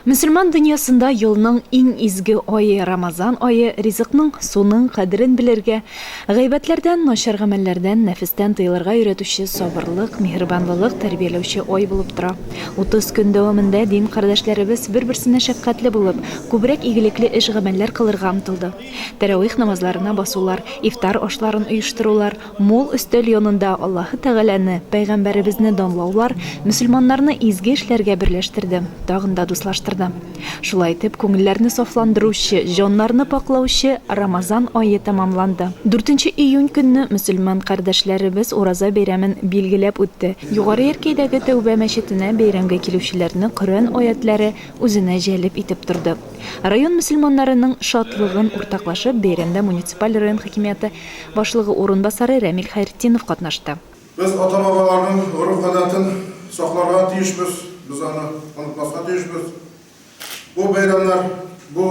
Мөселман дөньясында елның иң изге ае, Рамазан ае, ризыкның, суның кадерен белергә, гайбәтләрдән, начар гамәлләрдән, нәфестән тыелырга өйрәтүче сабырлык, миһербанлылык тәрбияләүче ай булып тора. 30 көн дәвамында дин кардәшләребез бер-берсенә шәфкатьле булып, күбрәк игелекле эш-гамәлләр кылырга омтылды. Тәравих намазларына басулар, ифтар ашларын оештырулар, Мул өстәл янында Аллаһы Тәгаләне, Пәйгамбәребезне данлаулар мөселманнарны изге эшләргә берләштерде, тагын да дуслаштырды. Шулай итеп, күңелләрне сафландыручы, җаннарны пакълаучы Рамазан ае тәмамланды. Дүртенче июнь көнне мөселман кардәшләребез Ураза бәйрәмен билгеләп үтте. Югары Яркәйдәге Тәүбә мәчетенә бәйрәмгә килүчеләрне Коръән аятьләре үзенә җәлеп итеп торды. Район мөселманнарының шатлыгын уртаклашып, бәйрәмдә муниципаль район хакимияте Башлыгы урынбасары Рәмил Хәйртдинов катнашты. Без ата-бабаларның гореф-гадәтен сакларга тиешбез, без аны онытмаска тиешбез. Бу бәйрәмнәр, бу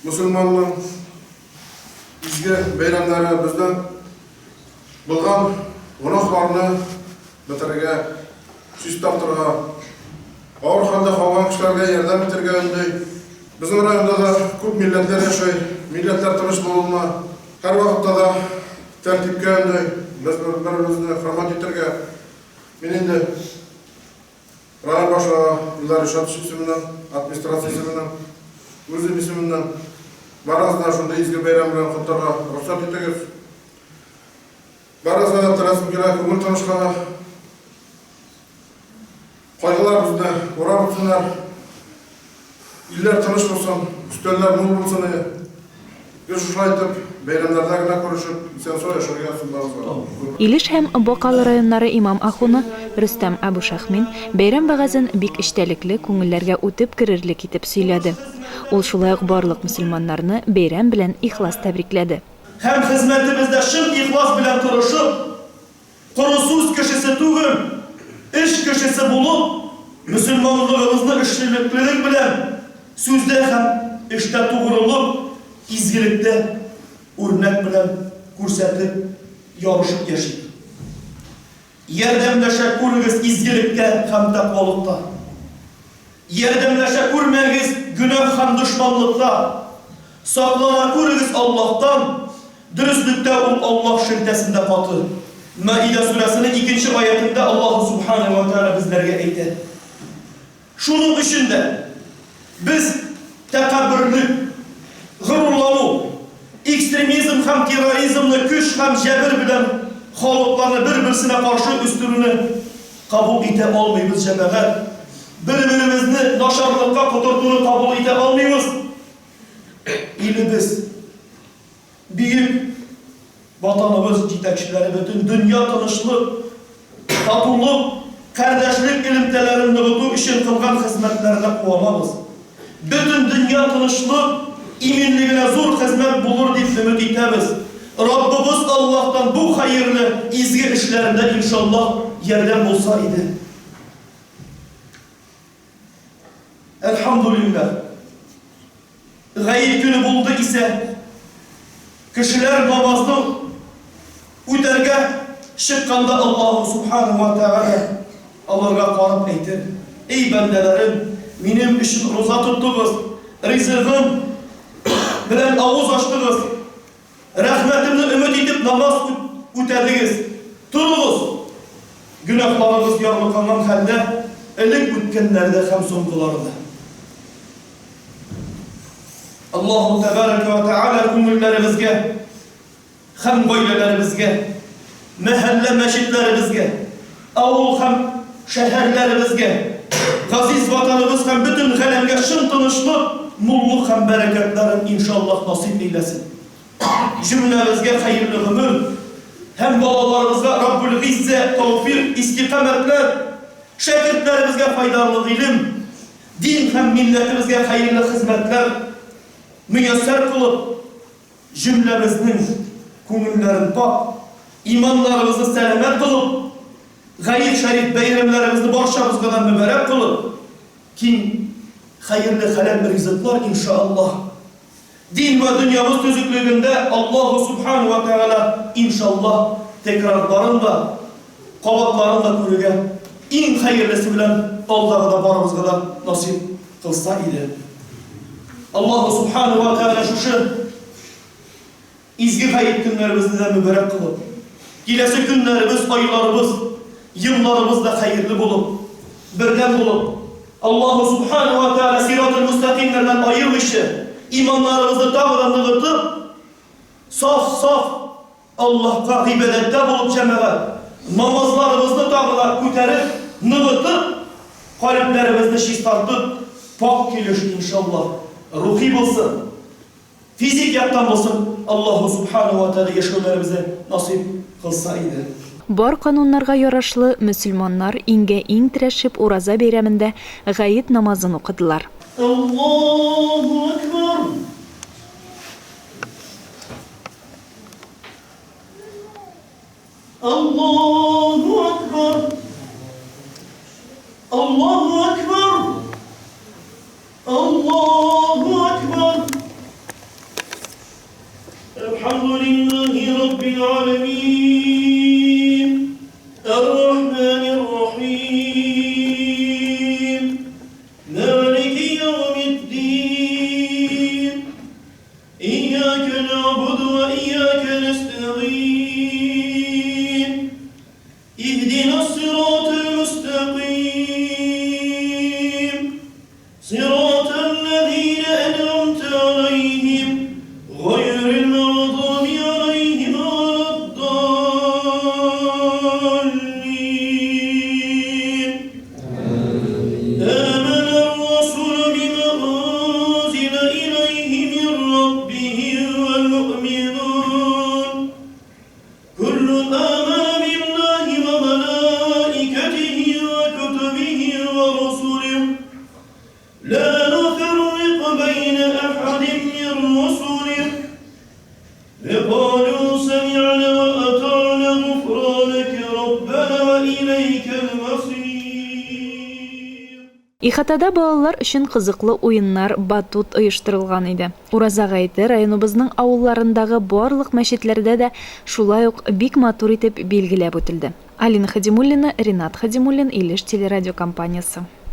мөселманның изге бәйрәмнәре безнең булган гөнаһларны бетерергә, чистартырга, авыр хәлдә калган кешеләргә ярдәм итәргә өнди. Безнең районда да күп милләтләр яшәй. Милләтләр тыныч булуына, һәрвакытта да тәртипкә өнди. Без бер-беребезне хөрмәт итәргә. Мин инде район башлыгы Илдар Ришатович исеменнән, администрация исеменнән, үзем исеменнән барыгызны да шундый изге бәйрәм белән котларга рөхсәт итегез. Барыгызга да теләсем килә, күңел тынычлыгы, кайгылар безне урап үтсеннәр, илләр тыныч булсын, өстәлләр мул булсын иде. Гел шушылай итеп, бәйрәмнәрдә генә күрешеп, исән-сау яшәргә язсын барыгызга да. Илеш һәм Бакалы районнары имам-ахуны Рөстәм Әбүшәхмин бәйрәм вәгазен бик эчтәлекле, күңелләргә үтеп керерлек итеп сөйләде. Ул шулай ук барлык мөселманнарны бәйрәм белән ихлас тәбрикләде. Һәм хезмәтебездә чын ихлас белән тырышып, коры сүз кешесе түгел, эш кешесе булып, мөселманлыгыбызны эшлеклелек белән, сүздә һәм эштә тугрылык, изгелектә үрнәк белән күрсәтеп, ярышып яшик. Ярдәмләшә күрегез изгелектә һәм тәкъвалыкта. Ярдәмләшә күрмәгез гөнаһ һәм дошманлыкта. Саклана күрегез Аллаһтан, дөреслектә ул Аллаһ шелтәсендә каты. Маида сүрәсенең икенче аятендә Аллаһу Сүбхәнәһү вә Тәгалә безләргә әйтә. Шуның өчен дә без тәкәбберлек, горурлану, экстремизм һәм терроризмны көч һәм җәбер белән халыкларны бер-берсенә каршы үстерүне кабул итә алмыйбыз, җәмәгать. Бер-беребезне начарлыкка котыртуны кабул итә алмыйбыз. Илебез. Бөек Ватаныбыз җитәкчеләре бөтен дөнья тынычлык, татулык, кардәшлек элемтәләрен ныгыту өчен кылган хезмәтләренә куанабыз. Бөтен дөнья тынычлык, иминлегенә зур хезмәт булыр дип өмет итәбез. Раббыбыз Аллаһтан бу хәерле, изге эшләрендә, иншаллаһ, ярдәм булса иде. Әлхәмдүлилләһ. Гает көне булды исә, кешеләр намазны үтәргә чыкканда Аллаһу Субханаһу ва Тәгалә аларга карап әйтер, Эй бәндәләрем, минем өчен руза тоттыгыз, ризыгым белән авыз ачтыгыз, Рәхмәтемне өмет итеп намаз үтәдегез. Торыгыз! Гөнаһларыгыз ярлыканган хәлдә, элек үткәннәрдә һәм соңгыларда. Аллаһу тәбәрәкә вә тәгалә күңелләребезгә һәм гаиләләребезгә, мәхәллә мәчетләребезгә, авыл һәм шәһәрләребезгә, газиз Ватаныбыз һәм бөтен галәмгә чын тынычлык, муллык һәм бәрәкәтләрен иншаллаһ насыйп әйләсен. Җөмләбезгә хәерле гомер һәм балаларыбызга Раббул Гыйззә тәүфыйк, истикамәтләр, шәкертләребезгә файдалы гыйлем, дин һәм милләтебезгә хәерле хезмәтләр мөяссәр кылып, җөмләбезнең күңелләрен пакь, иманнарыбызны сәламәт кылып, Гает шәриф бәйрәмнәребезне барчабызга да мөбарәк кылып, киң хәерле хәләл ризыклар, иншаАллаһ. Дин вә дөньябыз төзеклегендә Аллаһу Сүбхәнәһү вә Тәгалә, иншаллаһ, тәкрарларын да, кабатларын да күрергә, иң хәерлесе белән алдагы да барыбызга да насыйп. кылса иде. Аллаһу Субхану ва Тәгалә шушы изге гает көннәребезне дә мөбарәк кылып, киләсе көннәребез, айларыбыз, елларыбыз да хәерле булып, бердәм булып, Аллаһу Субхану ва Тәгалә сиратул-мөстәкыймнәрдән аермыйча, иманнарыбызны тагы да ныгытып, саф-саф Аллаһка гыйбадәттә булып җәмәгать, намазларыбызны тагы да күтәреп, ныгытып, калебләребезне чистартып, пакь килеш, иншаллаһ, рухи булсын, физик яктан булсын, Аллаһу Субхану ва Тәгалә яшәүләребезне насыйп кылса иде. Бар кануннарга ярашлы, мөселманнар иңгә-иң терәшеп Ураза бәйрәмендә гает намазын укыдылар. Аллаһу әкбәр! Аллаһу әкбәр! Аллаһу әкбәр! Аллаһу әкбәр! Әлхәмдүлиллаһи раббил галәмин! Әр-рахманир-рахим! Малики яумиддин! Ияка нәгъбуду вә ияка нәстәгыйн, Иһдинас сиратал мөстәкыйм, Сиратал ләзинә әнъамтә аләйһим, гайрил мәгъдуби аләйһим вәләд-даллин. Әмәнәр-расулу бима унзилә иләйһи мин раббиһи вәл-муъминун, куллун амәнә биллаһи вә мәлаикәтиһи вә кутубиһи вә русулиһ, лә нуфәррикъу бәйнә әхәдин мин русулиһ, вә калу сәмигънә вә атаънә гуфранәкә раббәнә вә иләйкәл мәсыйр. Ихатада балалар өчен кызыклы уеннар, батут оештырылган иде. Ураза гаете районыбызның авылларындагы барлык мәчетләрдә дә шулай ук бик матур итеп билгеләп үтелде. Алина Хадимуллина, Ринат Хадимуллин, Илеш телерадиокомпаниясе.